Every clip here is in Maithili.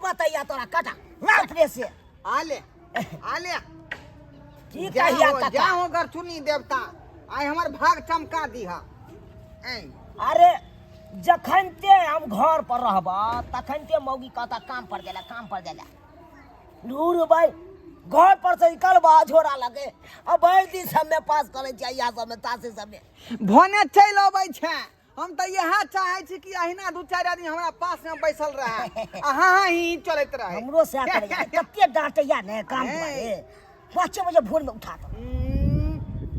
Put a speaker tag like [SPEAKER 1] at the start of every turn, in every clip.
[SPEAKER 1] पता या तोरा कटा रात्रे से
[SPEAKER 2] आले आले
[SPEAKER 1] की
[SPEAKER 2] जय
[SPEAKER 1] कहिया
[SPEAKER 2] हो जय
[SPEAKER 1] काका
[SPEAKER 2] हो गरचुनी देवता आइ हमर भाग चमका दीहा ऐं
[SPEAKER 1] अरे जखन ते हम घर पर रहब तखन ते मौगी कहता काम पर जाला काम पर जाला दूर भाई घर पर से निकलबा झोरा लगे आ भरि दिन सबमे पास करै छियै इएह सबमे तासे सबमे
[SPEAKER 2] भने चलि अबै छै हम तऽ इएह चाहै छी कि अहिना दू चारि आदमी हमरा पासमे बैसल रहै आ हाँ हाँ ही ही चलैत रहै
[SPEAKER 1] हमरो सएह करैया कते डाँटैया ने काम दुआरे 5 बजे भोर में उठा दो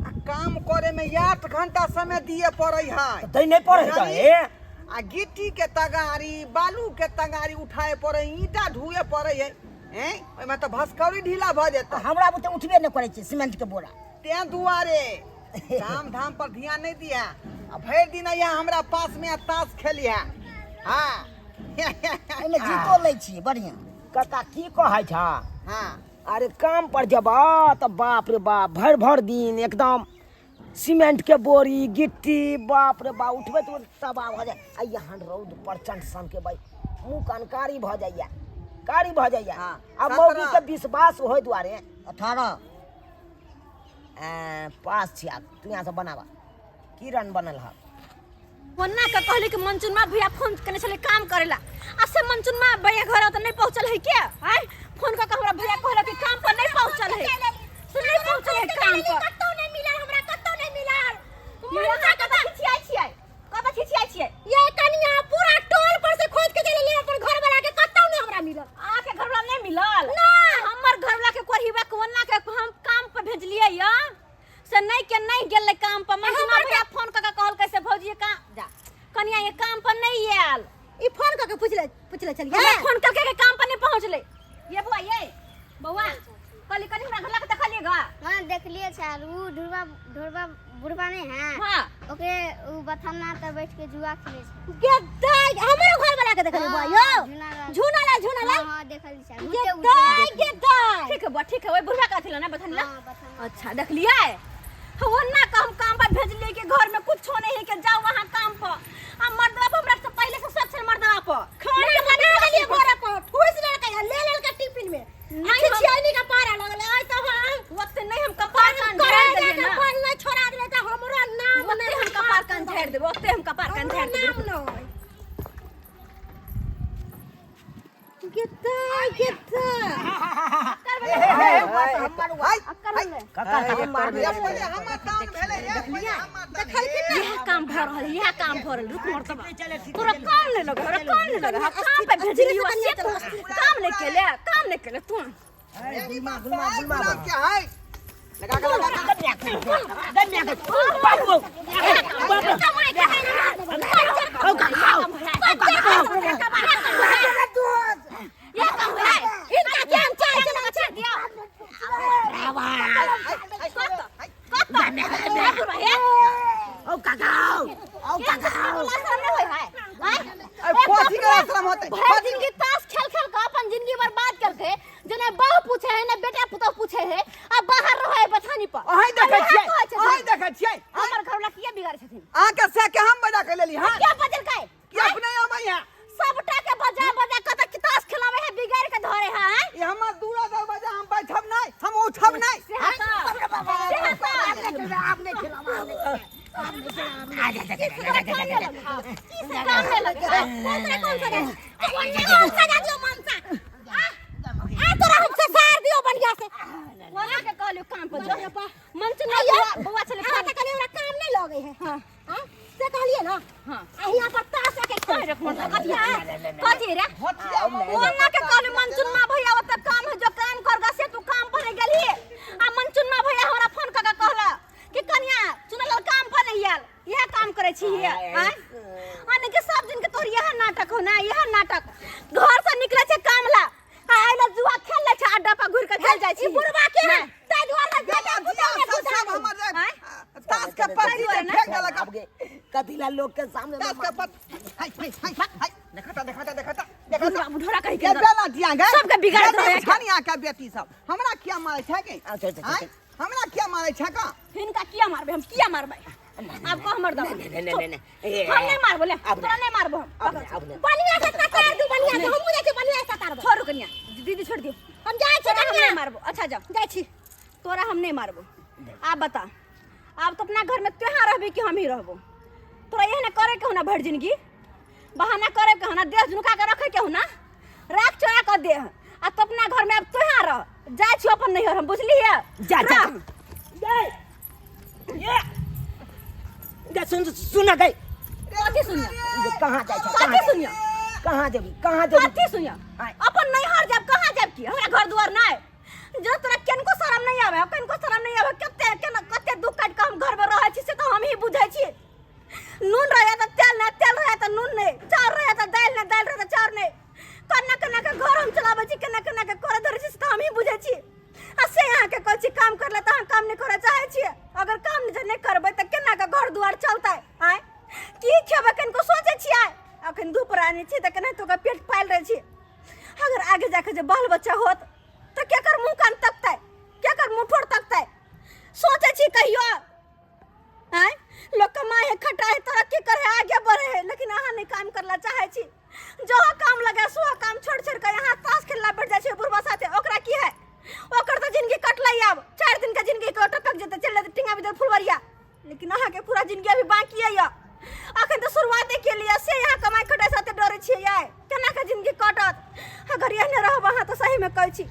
[SPEAKER 2] आ काम करे में 8 घंटा समय दिए पड़ै है
[SPEAKER 1] दै नहि पड़ै है
[SPEAKER 2] बुझलियै? आ गिट्टी के तगारी बालू के तगारी उठाए पड़े ईंटा ढुए पड़े है हैं ओहिमे तऽ भसकौरी ढीला भऽ जेतै
[SPEAKER 1] हमरा बुते उठबे नहि करै छै सीमेंट के बोरा
[SPEAKER 2] तें दुआरे काम धाम पर ध्यान नहीं दिया आ भरि दिन यहाँ हमरा पास में ताश खेलिहा हाँ
[SPEAKER 1] एहिमे जीतो लै छियै बढ़िआँ काका की कहै छ
[SPEAKER 2] हाँ
[SPEAKER 1] अरे काम पर जब तऽ बाप रे बाप भरि भरि दिन एकदम सीमेंट के बोरी गिट्टी बाप रे बाप उठबैत उठबैत तबाह भऽ जाय आ यहाँ रौद प्रचंड सन के भाई मुँह कान कारी भऽ जाइया कारी भऽ जाइया
[SPEAKER 2] हाँ,
[SPEAKER 1] आ
[SPEAKER 2] 17
[SPEAKER 1] मौगी के विश्वास होय दुआरे 18 पास छिया तू यहाँ से बनावा की रन बनल है
[SPEAKER 3] ओन्ना के कहली कि मंचुनमा भैया फोन केने छलै काम करेला आ से मंचुनमा भैया घर ओतऽ नहीं पहुंचल है के आय फोन कऽ के हमरा भैया कहलक कि काम पर नहीं पहुंचल है से नहीं पहुंचल है काम पर
[SPEAKER 4] कतौ नहीं मिलल हमरा कतौ नहीं मिलल
[SPEAKER 3] मुन्ना कतऽ खिचियाइ छियै कतऽ खिचियाइ छियै
[SPEAKER 4] ये कनिया पूरा टोल पर से खोज के चले ले अपन घर वाला के कतौ नहीं हमरा मिलल
[SPEAKER 3] अहाँके घरवाला नहीं मिलल हमर घरवाला के कोढ़ीबा के ओन्ना के हम काम पर भेजलियै या से नहीं के नहीं गेलै काम पर मंचुनमा भैया फोन कऽ के कहलकै से भौजी ये काम जा कनिया ये काम पर नहीं आयल
[SPEAKER 4] ई फोन कऽ के पूछले पूछले चलिए
[SPEAKER 3] हमरा फोन करके के काम पर नहीं पहुंचले ये बुआ ये बउआ कहली कनी हमरा घर लगे देखलिए गा
[SPEAKER 5] हाँ देखलिए छै आर उ ढुरबा ढुरबा बुढ़बा नहीं है
[SPEAKER 3] हाँ
[SPEAKER 5] ओकरे उ बथाना तर बैठ के जुआ खेले छै
[SPEAKER 4] गे दाई हमरो घर वाला के देखलिए बुआ
[SPEAKER 5] हाँ,
[SPEAKER 4] यौ
[SPEAKER 5] झूना लाल।
[SPEAKER 4] झूना लाल झूना लाल
[SPEAKER 5] हाँ हाँ देखल छै
[SPEAKER 4] गे
[SPEAKER 5] उठे उठे
[SPEAKER 4] दाई गे दाई
[SPEAKER 3] ठीक है बुआ ठीक है वही बुढ़वा का अथी ना बथानी ला
[SPEAKER 5] हाँ बथाना
[SPEAKER 3] अच्छा देखलिए ओन्ना का हम काम पर भेजलिए कि घर में कुछ नहीं है कि जाओ वहाँ काम पर आ मर्दवा पर हमरा से पहले से सब छल मर्दवा पर
[SPEAKER 4] खाना बना देलिए घर पर ठूस लेलकै आ ले लेलकै टिफिन में
[SPEAKER 3] नहीं हम-
[SPEAKER 4] खिचियानी का पारा लगलै आइ तऽ हम
[SPEAKER 3] ओते नहीं हम कपार कान
[SPEAKER 4] करे
[SPEAKER 3] झाड़ देलिए
[SPEAKER 4] जाके
[SPEAKER 3] ना
[SPEAKER 4] बन नहीं छोड़ा देले तऽ हमरो नाम
[SPEAKER 3] ओते हम कपार कान झाड़ देबो ओते हम कपार कान
[SPEAKER 4] हमरो
[SPEAKER 3] झाड़ देबो
[SPEAKER 4] नाम नहीं गेता गेता
[SPEAKER 1] काका हमर
[SPEAKER 2] हमर तान भेलै रे पहिले हमर तान
[SPEAKER 3] देखलखिन इएह काम भऽ रहल इएह काम भऽ रहल रुक मर्दबा तोरा काम नहि लगै हमरा काम नहि लगै हम काम पे भेजलियो से तू काम नहि केले काम नहि केले तू
[SPEAKER 1] गुलमा गुलमा गुलमा
[SPEAKER 2] गुलाम क्या है लगा के लगा के
[SPEAKER 1] बाबू
[SPEAKER 3] इएह काम भेलै
[SPEAKER 4] इनका क्या हम चाहे चला छे
[SPEAKER 3] दिया
[SPEAKER 2] हाय
[SPEAKER 1] ओ काका ओ काका
[SPEAKER 2] अरे कथी के आश्रम होतै
[SPEAKER 3] भरि जिंदगी ताश खेल खेल के अपन जिंदगी बर्बाद करके जेना बहू पूछे है ना बेटा पुतोह पूछे है आ बाहर रहे है बथानी पर
[SPEAKER 2] अहीं देखै छियै
[SPEAKER 3] कहै छथिन।
[SPEAKER 2] अहीं देखै छियै
[SPEAKER 3] हमर घरवाला किया बिगाड़ै छथिन
[SPEAKER 2] अहाँके से के हम बजा के लेली हां
[SPEAKER 3] किया बजलकै
[SPEAKER 2] कि अपने अबै है
[SPEAKER 3] सबटा के बजा बजा कत ताश खेलावे है बिगाड़ के धरे है आँय?
[SPEAKER 2] ई हमर दूरा दरवाजा हम बैठब नहीं हम उठब नहीं
[SPEAKER 3] से हता से हता
[SPEAKER 1] आप नहीं खिलावा
[SPEAKER 3] की से काम नहीं लगे
[SPEAKER 4] कौन सजा कौन सजा दियो मनसा आ तोरा हम ससार दियो बढ़िया से
[SPEAKER 3] ओना के कहलियो काम पर जो मंच ना बउआ छले
[SPEAKER 4] अहाँ तऽ कहलियै हमरा काम नहीं लगे है हां से कहलियै ना
[SPEAKER 3] हां
[SPEAKER 4] आ हियां पर ताश के
[SPEAKER 3] कहि रे फोन कथी कथी रे ओना के कहली मंचुनमा भैया ओत काम है जो काम करगा से तू काम पर गेलही आ मंचुनमा भैया हमरा फोन क के कहला कि कन्या चुनल काम पर नहीं आयल इएह काम करै छी आँय आने के सब दिन के तोहर इएह नाटक हो ना इएह नाटक घर से निकले छै काम ला आ आइला जुआ खेल ले छै अड्डा पर घुर के चल जाइ छी
[SPEAKER 4] ई बुढ़वा के
[SPEAKER 3] नहि।
[SPEAKER 4] ताहि दुआरे बेटा पुतोह के
[SPEAKER 2] सब सब हमर
[SPEAKER 3] आँय?
[SPEAKER 2] ताश के पत्ती के फेंक देलक
[SPEAKER 1] कथी ला लोग के सामने
[SPEAKER 2] ताश के पत्ती हाय हाय हाय हाय देखता देखता देखता देखता
[SPEAKER 3] बुढ़वा बुढ़वा कहि
[SPEAKER 2] के
[SPEAKER 3] के
[SPEAKER 2] बेला दिया गे
[SPEAKER 3] सबके बिगाड़ैत रहै छै।
[SPEAKER 2] छनिया के बेटी सब हमरा किया मारै छै के
[SPEAKER 1] अच्छा, अच्छा,
[SPEAKER 2] आँय? हमरा किया मारै छै का
[SPEAKER 3] हिनका किया मारबै हम किया मारबै आब कह हमर दवा
[SPEAKER 1] नहीं नहीं नहीं
[SPEAKER 3] हम नहीं मारबो ले
[SPEAKER 1] अब
[SPEAKER 3] तोरा नहीं मारबो हम
[SPEAKER 1] अब नहीं, अब नहीं।
[SPEAKER 4] बढ़िया से ससार दू बढ़िया से हमहूँ जाइ छी बढ़िया से ससारबै
[SPEAKER 3] छोड़ू कनिया, दीदी छोड़ दियो।
[SPEAKER 4] हम जाइ छी
[SPEAKER 3] तोरा हम
[SPEAKER 4] कनिया।
[SPEAKER 3] नहीं मारबो। अच्छा जाओ।
[SPEAKER 4] जाइ छी।
[SPEAKER 3] तोरा हम नहीं मारबो। आप बता, आब तो अपना घर में तुहाँ रहबी कि हम ही रहबो? तोरा एहन करे के हो ना, भरि जिंदगी बहाना करे के हो ना, देह झुका के रखे के हो ना, राख चोरा के देह आ तो अपना घर में अब तुहाँ रह। जाइ छी अपन नैहर हम, बुझलिए?
[SPEAKER 1] जा जा।
[SPEAKER 3] रह।
[SPEAKER 1] जा ये जा, सुन सुन गई।
[SPEAKER 3] कथी सुनिया?
[SPEAKER 1] कहाँ जाइ छै?
[SPEAKER 3] कथी सुनिया?
[SPEAKER 1] कहाँ जेबी, कहाँ जेबी?
[SPEAKER 3] कथी सुनिया?
[SPEAKER 1] आय।
[SPEAKER 3] अपन नैहर जाब, कहाँ जाब? की हमरा घर दुआर नहीं? जो तोरा केनको शरम नहीं आवे, केनको शरम नहीं आवे। कते केना कते दुख काट के हम घर में रहै छी से तो हम ही बुझै छी। नून रहे त तेल नहीं, तेल रहे त नून नहीं, चाउर रहे त दालि नहीं, दालि रहे त चाउर नहीं। केना केना के घर हम चलाबै छी, केना केना के करे धरै छी से तो हम ही बुझै छी। आ से अहाँके कहै छी काम करले तऽ अहाँ काम नहि करऽ चाहै छियै। अगर काम जे नहि करबै तऽ केना के घर दुआर चलतै? आँय, की खेबै, कनिको सोचै छियै? अखन दू प्राणी छी तऽ केनाहितो कऽ पेट पालि रहल छी। अगर आगे जाके जे बाल बच्चा होत तऽ केकर मुँह कान तकतै, केकर मुँह ठोर तकतै? सोचै छी कहियो? आँय, लोक कमाइ है, खटाइ है, तरक्की करे है, आगे बढ़े है, लेकिन अहाँ नहि काम करला चाहै छी। जहाँ काम लगे सो काम छोड़ छोड़ के यहाँ ताश खेलला बैठ जाइ छै बुढ़बा साथे। ओकरा की है? ओकर तऽ जिंदगी कटलै, आब 4 दिन के जिंदगी के टपक जेतै, चलि जेतै टिंगा बिदर फुलवरिया। लेकिन अहाँके पूरा जिंदगी अभी बाकी है। अखन तऽ शुरुआते केलियै, से यहाँ कमाइ खटाइ साथे डरै छियै। आइ केना के जिंदगी कटत अगर एहने रहब अहाँ? तऽ सहीमे कहै छी,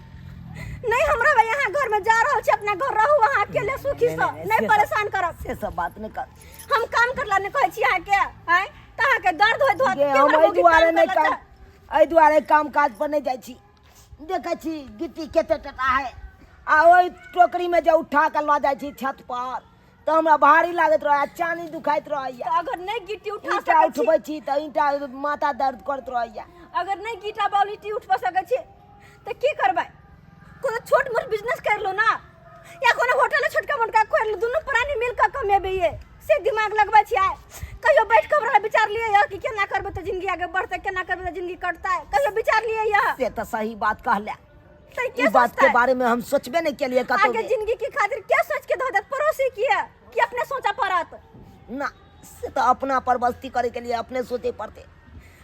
[SPEAKER 3] नहीं हम रहबै यहाँ घर में, जा रहल छी अपना घर। रहू अहाँ अकेले सुखी से, नहीं परेशान करब।
[SPEAKER 1] से सब बात नहीं कर।
[SPEAKER 3] हम काम करला नहीं कहै छी अहाँके, आँय, तऽ अहाँके दर्द होइत होत
[SPEAKER 1] गे,
[SPEAKER 3] कि
[SPEAKER 1] हम
[SPEAKER 3] हमर
[SPEAKER 1] एहि
[SPEAKER 3] मौगी
[SPEAKER 1] दुआरे
[SPEAKER 3] काम
[SPEAKER 1] नहि
[SPEAKER 3] करला
[SPEAKER 1] काम, एहि दुआरे काम काज पर नहि जाइ छी। देखै छी गिट्टी कते टटा है, आ ओहि टोकरीमे जे उठा कऽ लऽ जाइ छी छत पर तऽ हमरा भारी लागैत रहै, चानी दुखाइत रहैया।
[SPEAKER 3] तऽ अगर नहीं गिट्टी उठा
[SPEAKER 1] ईंटा
[SPEAKER 3] सकै छी,
[SPEAKER 1] उठबै छी तऽ ईंटा माथा दर्द करैत रहैया।
[SPEAKER 3] अगर नहीं गिट्टा बालू ईटी उठबा सकै छी तऽ की करबै? कोनो छोट मोट बिजनेस कर लो ना, या कोनो होटल छोटका मोटका खोल लो, दुनू प्राणी मिल कऽ कमेबै। ये से दिमाग लगबै छी? आइ कहियो बैठ कऽ हमरा विचार लिए यऽ कि केना करबै तऽ जिंदगी आगे बढ़तै, केना करबै तऽ जिंदगी कटतै? कहियो विचार लिए यऽ?
[SPEAKER 1] से तऽ सही बात कहले।
[SPEAKER 3] तऽ के
[SPEAKER 1] ई बात के
[SPEAKER 3] सोचतै
[SPEAKER 1] बारे में हम सोचबे नहीं केलिए कतौ।
[SPEAKER 3] आगे
[SPEAKER 1] भी।
[SPEAKER 3] जिंदगी के खातिर के सोच के धऽ देत? पड़ोसी की है कि अपने सोचा पड़त?
[SPEAKER 1] ना, से तऽ अपना पर बस्ती करे के लिए अपने सोचे पड़ते।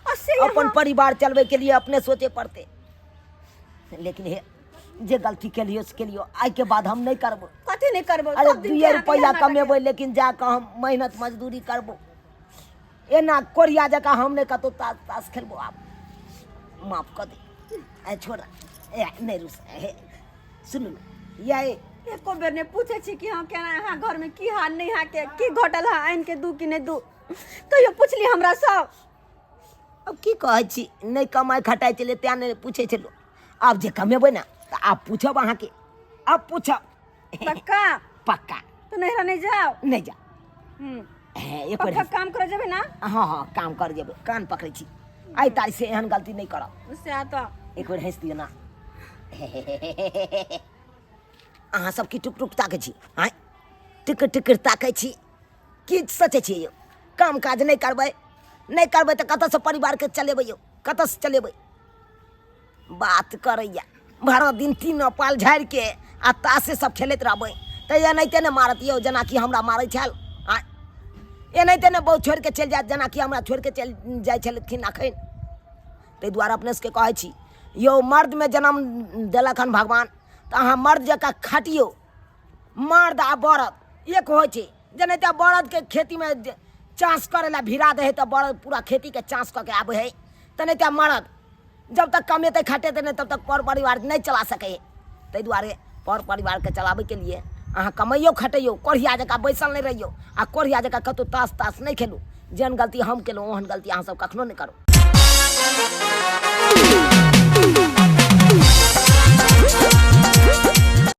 [SPEAKER 3] आ से
[SPEAKER 1] अपन
[SPEAKER 3] यहाँ
[SPEAKER 1] परिवार चलबे के लिए अपने सोचे पड़ते। लेकिन हे, जे गलती केलियो से केलियो, आइ के बाद हम नहीं करबो।
[SPEAKER 3] कथी नहीं करबो?
[SPEAKER 1] अरे
[SPEAKER 3] सब दिन
[SPEAKER 1] दुइये
[SPEAKER 3] के अहाँके
[SPEAKER 1] रुपैआ
[SPEAKER 3] इएह नाटक
[SPEAKER 1] कमेबै, लेकिन जाकऽ हम मेहनत मजदूरी करबो। एना कोरिया जकाँ हम नहि कतौ तास तास खेलबो। आब माफ कऽ दे। ए छोड़, ए नहि रुस। हे सुनू ने, या ए
[SPEAKER 3] एको बेर नहि पूछै छी कि हाँ, केना अहाँ घरमे की हाल नहि हा के की घटल हा, आनि के दू कि नहि दू? कहियो पुछली हमरा सब?
[SPEAKER 1] अब की कहै छी, नहि कमाइ खटाइ छलै तेँ नहि पूछै छलहुँ। आब जे कमेबै ने तऽ आब पूछब अहाँके, आब पूछब।
[SPEAKER 3] पक्का?
[SPEAKER 1] पक्का।
[SPEAKER 3] तऽ नैहरा नहि जाउ?
[SPEAKER 1] नहि जा।
[SPEAKER 3] हे,
[SPEAKER 1] एक बेर
[SPEAKER 3] पक्का काम करे जेबै ना?
[SPEAKER 1] हँ हँ, काम कर जेबै। कान पकड़ै छी, आइ तारीख से एहन गलती नहि करब।
[SPEAKER 3] सएह तऽ।
[SPEAKER 1] एक बेर हँसि दियौ ना। अहाँ सब की टुक टुक ताकै छी? आँय, टिक टिक ताकै छी, की सोचै छी यौ? काम काज नहि करबै, नहि करबै तऽ कतऽसँ परिवारके चलेबै यौ? कतऽसँ चलेबै? बात करैया, भरि दिन तीन पाल झाड़िके आ तासे सब खेलैत रहबै तऽ एनाहिते ने मारत यौ, जेनाकि हमरा मारै छल। आँय, एनाहिते ने बहु छोड़िके चलि जायत, जेनाकि हमरा छोड़िके चलि जाइ छलखिन अखन। ताहि दुआरे अपने सबके कहै छी यौ, मर्दमे जन्म देलक हन भगवान तऽ अहाँ मर्द जकाँ खटियौ। मर्द आ बरद एक होइ छै। जेनाहिते बरदके खेतीमे चाँस करै लए भिड़ा दै हइ तऽ बरद पूरा खेतीके चाँस कऽ के आबै हइ, तेनाहिते मर्द जब तक कमेतै खटेतै नहि तब तक पर परिवार नहि चला सकै हइ। ताहि दुआरे पर परिवारके चलाबैके लिए अहाँ कमैयौ खटैयौ, कोढ़िया जकाँ बैसल नहि रहियौ आ कोढ़िया जकाँ कतहु तास तास नहि खेलू। जेहन गलती हम केलहुँ ओहन गलती अहाँ सब कखनो नहि करू।